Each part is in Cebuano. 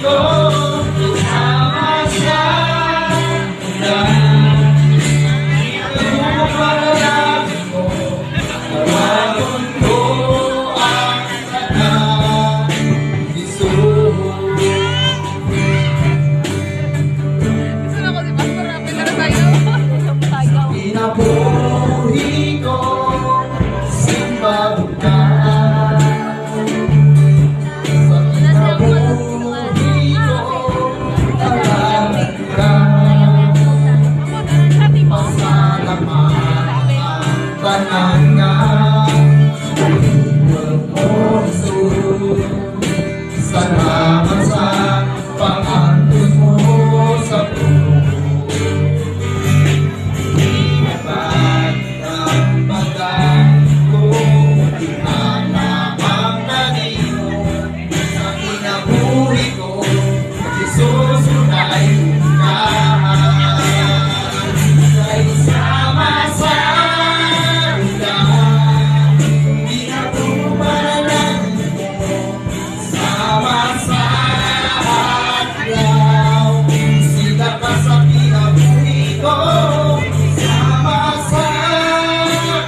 ko, sama sa ulan. Panalangin ko, tawagon ko ang tanan, Jesus. Gusto na ko si Pastor Rafi. Tara tayo. Kinabuhi ko, simbahon ka. Sa kinabuhi ko, alagad ka. Pasalamat ang tanan nga mo, Jesus. Salamat sa pang-antos mo sa krus. Pagdambagan ko, lamang kanino sa kinabuhi ko, Jesus, unay ka. Kay sama sa ulan, pinapanalangin ko, sama sa adlaw, sila ka sa kinabuhi ko, sama sa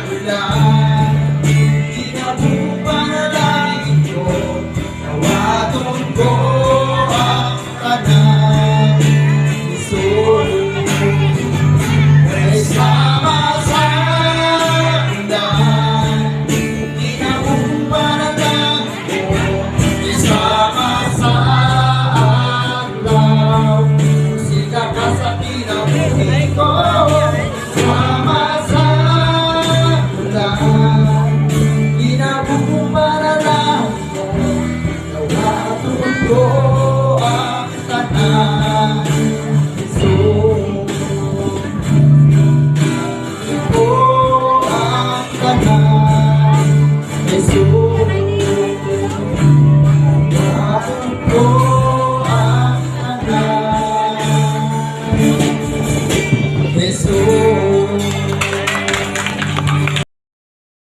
ulan, pinapanalangin ko, tawagon ko ang tanan.